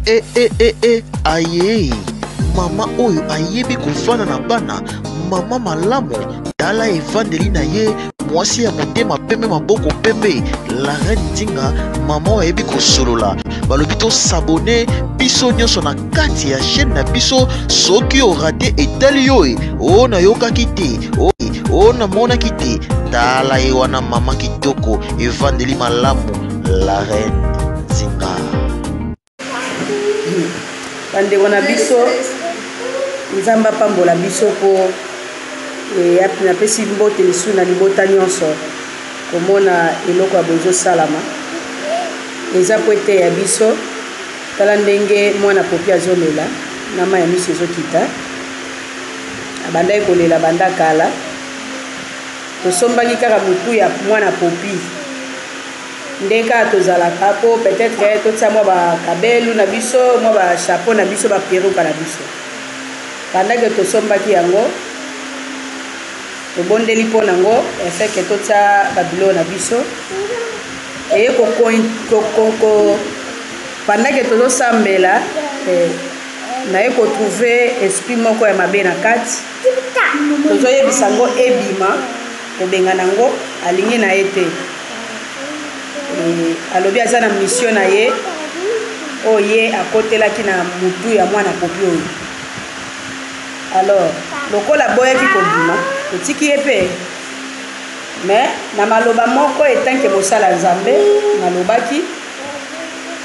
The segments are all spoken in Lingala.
E e e e ayee mama oyo ayebi kofanda na bana mama malamu tala evandeli na ye mwasi ya motema pembe maboko pembe la reine Nzinga mama oyo ayebi kosolola balobi tosabone biso nyonso na kati ya chaîne na biso soki orate etali yo e o nayokaki te o, o namonaki te tala ye wana mama kitoko evandeli malamu la reine Nzinga. Bandeko na biso, Nzambe apambola biso mpo eh, napesi mbote lisusu na libota nyonso komona eloko ya boye ezosalama eza mpo eteya biso. Tala ndenge mwana Popi azolela na mai ya miso ezokita, abandaki kolela banda kala. Tosombaki kaka motu ya mwana Popi nde kaka tozalaka mpo peut-être totia mwa bakabelu na biso, mwa ba chapeau na biso, ba peruka na biso. Pendant que tosombaki yango, tobondeli mpo na yango afin que totia babiloko na biso. Eye ko, ko, ko, ko pendant que tozosambela eh, naye kotrouve esprit moko ya mabe na kati, tozoyebisa yango ebima, kobengana yango, alingi na ye te. E, alobi aza na mission na ye oyo ye akotelaki na mutu ya mwana popi oyo. Alors lokola aboyaki kobima, totiki ye mpe mais na maloba moko etanke mosala Nzambe nalobaki,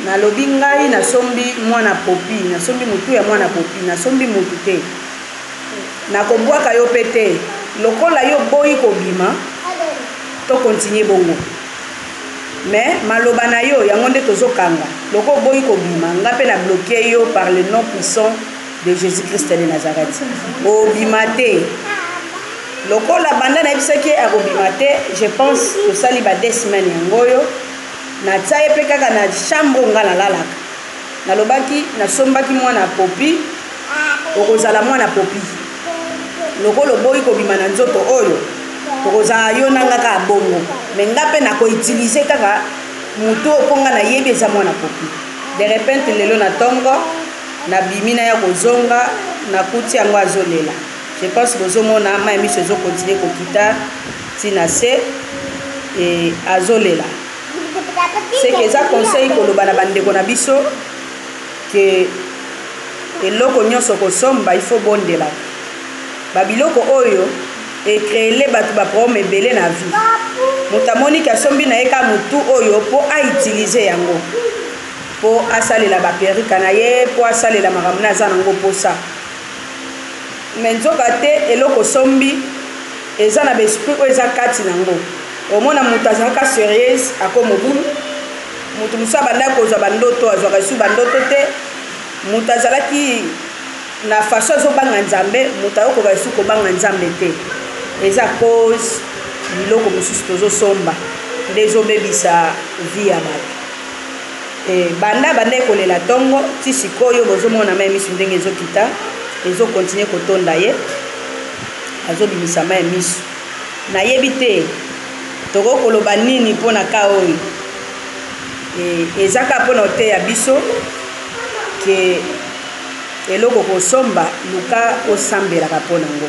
nalobi ngai nasombi mwana popi, nasombi mutu ya mwana popi, nasombi mutu te, nakobwaka yo mpe te, lokola yo boyi kobima to continue bongo, mais maloba na yo yango nde tozokanga, lokola oboyi kobima nga mpe na bloquer yo par le nom puissant de Jésus-Christ de Nazareth. Obima te. Lokola banda nayebisaki ye akobima te, je pense tosali ba deux semaines yango oyo, natia ye mpe kaka na chambre oyo nga nalalaka. Nalobaki nasombaki mwana popi, okozala mwana popi. Lokola oboyi kobima na nzoto oyo, tokozala yo na nga kaka bongo. Mais nga mpe nakoutilize kaka motu oyo mpo nga nayebi eza mwana popi. De repente lelo na tongo nabimi naya kozonga, nakuti yango azolela. Je pense bozomona mai ya miso ezo continuer kokita ti na se e azolela. C'est que eza conseil koloba na bandeko na biso ke eloko nyonso kosomba il faut bondelaka. Ba biloko oyo ecreele bato ba problème ebele na vie. Moto amoni ke asombi na ye ka motu oyo po a utiliser yango, po asalela ba perruque na ye, po asalela makambo na aza nango posa. Mais nzoka te eloko osombi eza na ba esprit oyo eza kati na yango. Omona moto azalaka serieuse ako mobulu, moto mosusu abandaki kozwa ba ndoto azwaka lisusu ba ndoto te, moto azalaki na façon azobanga Nzambe, moto ayokoka lisusu kobanga Nzambe te. Eza cause biloko mosusu tozosomba nde ezobebisa vie ya bato. E, banda banda ekolela tongo ti sikoyo bozomona mai misu ndenge ezokita, ezo continuer kotonda ye, azobimisa mai misu. Nayebi te tokoki koloba nini mpo na ka oyo. E, eza kaka mpo na koteya biso ke eloko kosomba luka osambelaka mpo na yango.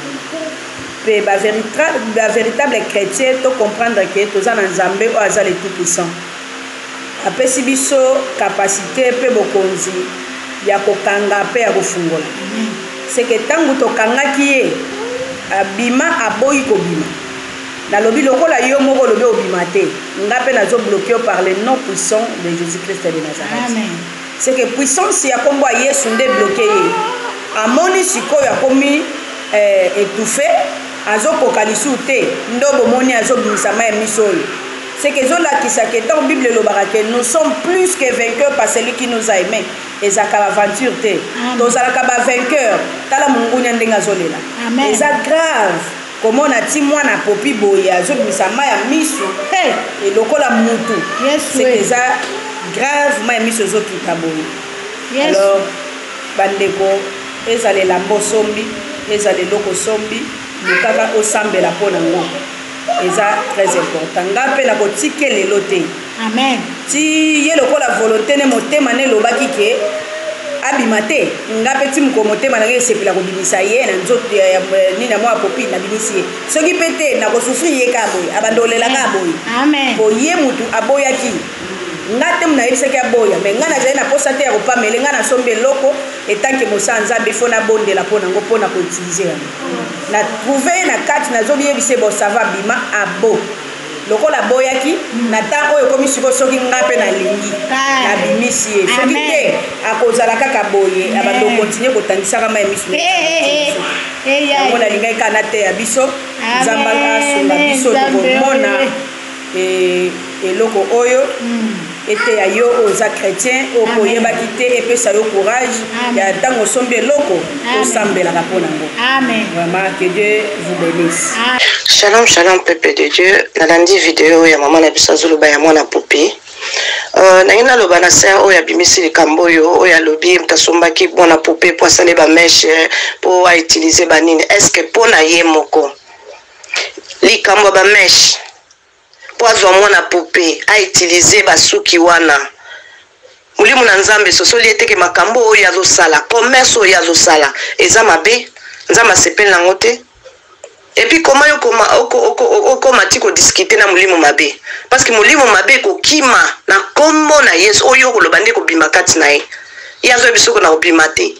Mpe ba véritable chrétien to comprendre ke toza na Nzambe oyo aza le tout puissant. Apesi biso capacite mpe bokonzi ya kokanga mpe ya kofungola. C'est que tango tokangaki ye, abima aboyi kobima. Nalobi lokola yo moko olobi obima te, nga mpe nazo bloquer yo par le nom puissant de Jésus-Christ de Nazareth. Amen. C'est que puissance ya kombo ya Yesu nde bloquer ye. Amoni sikoyo akomi eh, étouffé, azokoka lisusu te, nde bomoni azobimisa mai ya miso oyo. C'est que ezolakisa que ntango Bible elobaka que nous sommes plus que vainqueurs par celui qui nous a aimés, ezalaka aventure te. Tozalaka ba vainqueurs. Tala mongunya ndenge azolela. Amen. Eza grave komona ti mwana popi boye azobimisa mai ya miso Hey. e lokola mutu. Yes, C'est que oui. eza grave, mai ya miso ezokita boye. Yes. Alors bandeko, ezala elamba osombi, ezala eloko osombi, lukaka osambela mpo na yango. Eza très important. Nga mpe nakotike lelo te. Amen. Ti ye lokola volonté ne motema ne elobaki ke Abima te. Nga pe ti mokolo motema na nga esepela kobimisa ye na nzoto ya nini ya mwa popi, nabimisi ye. Soki pe te, nako souffrir ye kaka boye, abanda kolela kaka boye. Amen. Po ye mutu aboyaki. Nga te mutu nayebisaki aboya, mais nga nazali na posa te ya kopamela ye. Nga nasombi eloko etant que mosala Nzambe, il faut nabondela po na yango, po na ko utiliser yango. Na trouver ye na kati, nazomiyebisa ye bon ça va, bima, abo. Lokola aboyaki, na temps oyo ekomi sikoyo, soki nga pe nalingi, nabimisi ye. Soki te, akozala kaka boye, abanda kocontinue kotangisaka mayi misu. Yango nalingaki kaka nateya biso. Nzambe asunga biso tokomona eloko oyo eteya yo oyo oza chrétien, oyo mpo oyebaki te, epesa yo courage ya ntango osombi eloko, osambelaka mpo nango. Vraiment, que Dieu vous bénisse. Shalom, shalom, peuple de Dieu. Nalandi video ya mama na biso azoloba ya mwana poupée. Nangi naloba na sœur oyo abimisi likambo oyo, oyo alobi moto asombaki mwana poupée mpo asali bamèches, mpo autiliser banini. Est ce que mpo na ye moko likambo ya bamèches, mpo azwa mwana poupée, autiliser basuki wana, molimo na Nzambe esosoli ete ke makambo oyo azosala, commerce oyo azosala, eza mabe, Nzambe asepeli nango te? Et puis koma yo koma okoma ti kodiscuter na molimo mabe, parce que molimo mabe ekokima na nkombo na Yesu. Oyo okoloba nde kobima kati na ye, ye azoyebi soko na kobima te.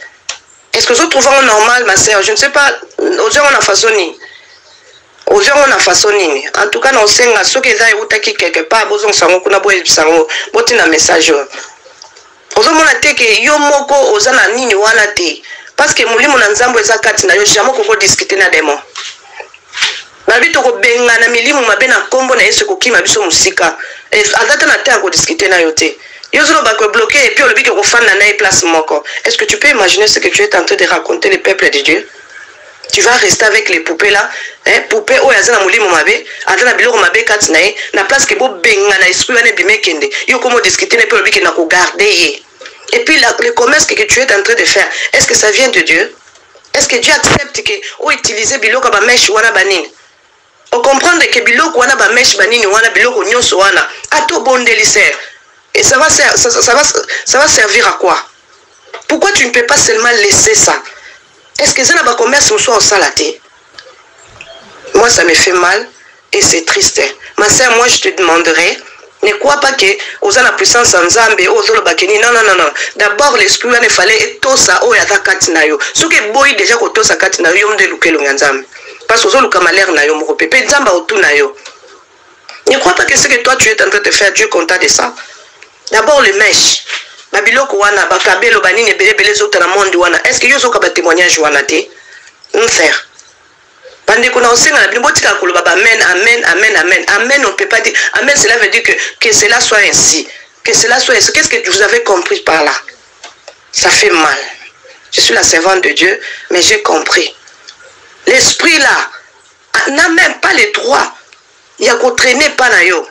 Est ce que ozotrouve yango normal, ma sœur? Je ne sais pas, ozwi yango na façon nini, ozwi yango na façon nini. En tout cas, na osenga, soki eza eutaki quelque part, bozongisa yango kuna, boyebisa yango, botina message oyo. Ozomona te ke yo moko oza na nini wana te, parce que molimo na Nzambe eza kati na yo, jamais okoki kodiscuter na démon. Babi tokobengana milimo mabe na nkombo na Yesu, ekokima biso mosika. Aza te na te ya kodiscuter na yo te. Yo ozoloba ke bloqué, et puis olobi ke kofanda na ye place moko. Est ce que tu peux imaginer ce que tu es en train de raconter, le peuple de Dieu? Tu vas rester avec les poupées là, hein? Poupée oyo aza na molimo mabe, aza na biloko mabe kati na ye. Na place ke bobengana esprit wana ebima ekende, yo komo discuter na ye mpe olobi ke na kogarder ye. Et puis le commerce que tu es en train de faire, est ce que ça vient de Dieu? Est ce que Dieu accepte ke outiliser biloko ya bamèches wana, banini? Ocomprendre ke biloko wana, bamèches, banini wana, biloko nyonso wana, ata obondeli sœur, et ça va servir à quoi? Pourquoi tu ne peux pas seulement laisser ça? Est ce que eza na bacommerce mosusu osala te? Moi, ça me fait mal et c'est triste. Ma sœur, moi je te demanderais, ne crois pas que oza na puissance ya Nzambe oyo ozoloba ke nini. Non, non, non, non. D'abord l'esprit wana efale etosa oyo aza kati na yo. Soki eboyi déjà kotosa kati na yo, yo nde eluka elongi ya Nzambe, parce que ozoluka malheur na yo moko mpe mpe Nzambe aotuna yo. Ne crois pas que ce que toi tu es en train de faire, Dieu content de ça. D'abord le mèche, babiloko wana, bakabelo, banini ebele ebele ezota na monde wana, est ce que yo ozoka batémoignage wana te, frère? Bandeko, na osenga na bino, botikaka koloba ba amen, amen, amen, amen, amen. On peut pas dire amen. Cela veut dire que cela soit ainsi, que cela soit ainsi. Qu'est-ce que vous avez compris par là? Ça fait mal. Je suis la servante de Dieu, mais j'ai compris, l'esprit là n'a même pas le droit ya kotraîner pa na yo.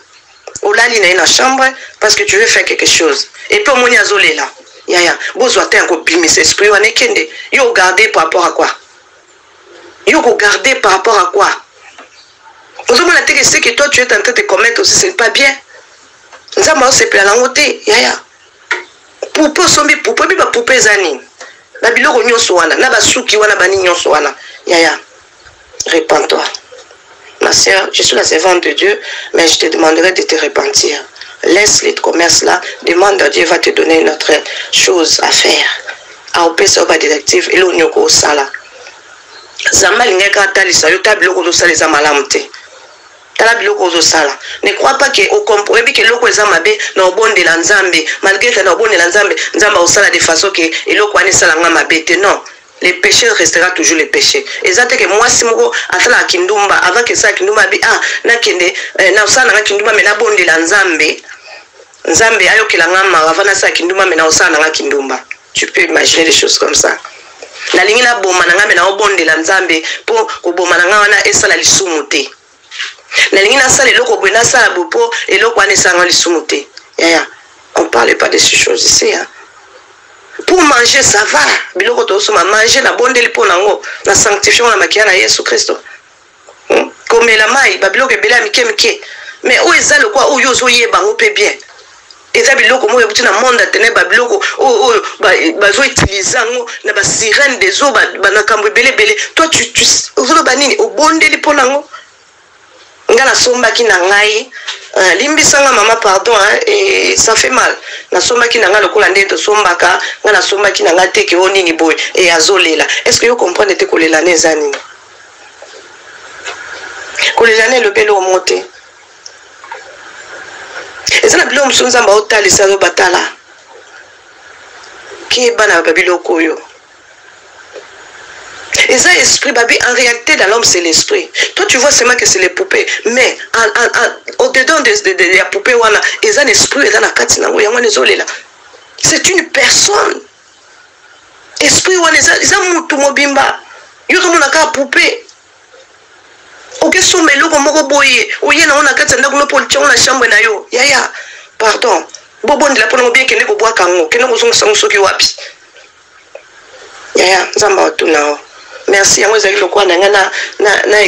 Olali na ye na chambre parce que tu veux faire quelque chose, et puis omoni azolela. Yaya, bozwa te ya kobimisa esprit wana ekende. Yo ogarde par rapport à quoi? Yo kogarde par rapport à quoi? Ozomona te que ce que toi tu es en train de commettre aussi, ce n'est pas bien? Nzambe aosepela nango te, yaya. Poupée, osombi poupée, oyebi bapoupée eza nini? Babiloko nyonso wana, na basuki wana, banini nyonso wana. Yaya, repens-toi. Ma sœur, je suis la servante de Dieu, mais je te demanderai de te repentir. Laisse les commerces là, demande à Dieu, va te donner une autre chose à faire. Aopesa yo badirective, eloko nini okosala. Nzambe alingaki kaka atalisa yo ta biloko ozosala eza malamu te. Tala biloko ozosala. Ne crois pas ke oyebi ke eloko eza mabe, na obondela Nzambe, malgré ke na obondela Nzambe, Nzambe akosala de façon ke eloko wana esalanga mabe te. Non, le péché restera toujours le péché. Eza te ke mwasi moko asalaka kindumba, avant ke esala kindumba abi: "Ah, nakende nasala nanga kindumba, me nabondela Nzambe, Nzambe ayokela nga mawa avant nasala kindumba, me naosala nanga kindumba." Tu peux imaginer des choses comme ça? Nalingi naboma na ngai, me naobondela Nzambe mpo koboma na ngai wana esala lisumu te. Nalingi nasala eloko boye, nasala boye mpo eloko wana esalanga lisumu te. Yaya, on parle pas de ces choses ici, hein. Pour manger, ça va. Biloko tozosoma, manger, nabondeli mpo nango na sanctifiant na makila na Yesu Kristo. Komela mai, babiloko ebele ya mike mike, mais oyo eza lokwa oyo ozoyeba yango mpe bien. Eza biloko moko euti na monde ya ténèbre, babiloko oyo oyo bazoutilize yango na basirène des eaux, banakambo ebele ebele. Toi tu, tu ozoloba nini? Obondeli mpo nango? Nga nasombaki na ngai, limbisa nga mama, pardon hein, et ça fait mal. Nasombaki na ngai lokola ndenge tosombaka. Nga nasombaki na ngai teke o nini boye e azolela. Est ce que yo comprendre te kolela ne eza nini? Kolela ne elobi eloko moko te. Eza na biloko mosusu Nzambe aotalisa, azobatala keba na babiloko oyo eza esprit. Babi en réalité, dans l'homme, c'est l'esprit. Toi, tu vois seulement que c'est les poupées, mais au dedans de ya poupée wana eza na esprit, eza na kati nango. Yango wana ezolela. C'est une personne, esprit wana eza mutu mobimba. Yo ozomona kaka poupée. Okesomba eloko moko boye, oye nango na kati ya ndako no mpo otiango na chambre na yo. Yaya, pardon, bobondela mpona ngo bien. Kende kobwaka yango, kende kozongisa yango soki wapi. Yaya, Nzambe atuna yo. Merci. Yango ezali lokola na ngai na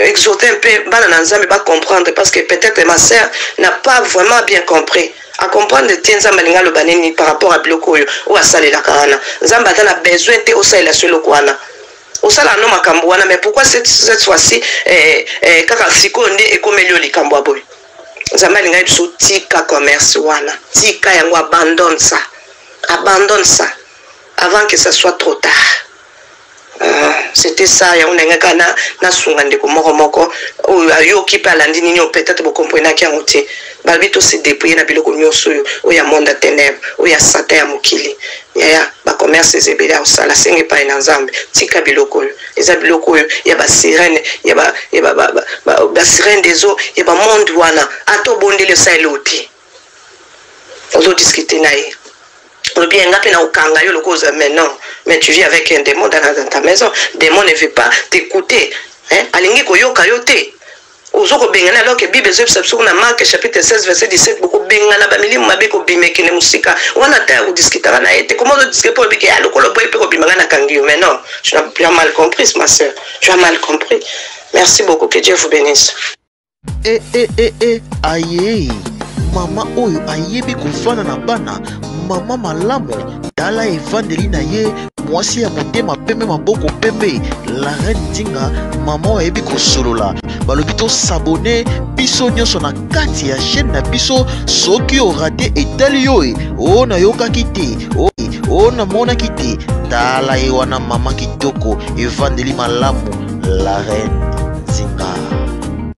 exhorter mpe bana na Nzambe bacomprendre, parce que peut-être ma sœur n'a pas vraiment bien compris. Acomprendre te Nzambe alingi aloba nini par rapport à biloko oyo oyo asalelaka wana. Nzambe aza na besoin te osalela so eloko wana, osala no makambo wana. Mais pourquoi cette fois-ci, kaka sikoyo nde ekomeli yo likambo ya boye? Nzambe alingai biso tika commerce wana, tika yango, abandonne ça, abandonne ça avant que ça soit trop tard. C'était ça. Yango ndenge kaka nasunga ndeko moko moko oyo ayoki mpe alandi nini oyo, peut-être bokomprenaki yango te. Balobi tose dépouille na biloko nyonso oyo oyo ya monde ya ténèbre, oyo ya Satan, ya mokili. Yaya, bacommerce eza ebele ya kosala. Senga epai na Nzambe, tika biloko oyo eza biloko oyo ya basirène, ya basirène des eaux, ya bamonde wana. Ata obondeli, osaleli o te, ozodiscute na ye, olobi nga mpe na okanga yo lokola oza. Mais non, mais tu vis avec un démon dans ta maison. Démon ne veut pas t'écouter, hein? Alingi koyoka yo te. Ozo kobengana, alors que Bible ezoyebisa biso na Marc chapitre 16 verset 17: bokobengana bamilimu mabe, kobima ekende mosika. Wana ta ya kodiskutaka na ye te. Comment ozodiskute mpo olobiki ya lokola boye mpe kobima, ngai nakangi yo? Mais non, tu as mal compris, ma sœur, tu as mal compris. Merci beaucoup, que Dieu vous bénisse. E e e e, aye mama oyo ayebi kofanda na bana, mama malamu. Tala evandeli na ye, mwasi ya motema pembe, maboko pembe, la reine Nzinga, mama oyo ayebi kosolola. Balobi tos'abonner biso nyonso na kati ya chaîne na biso. Soki orater, etali yo e. Oyo nayokaki te, oyo namonaki te. Tala ye wana, mama kitoko, evandeli malamu, la reine Nzinga.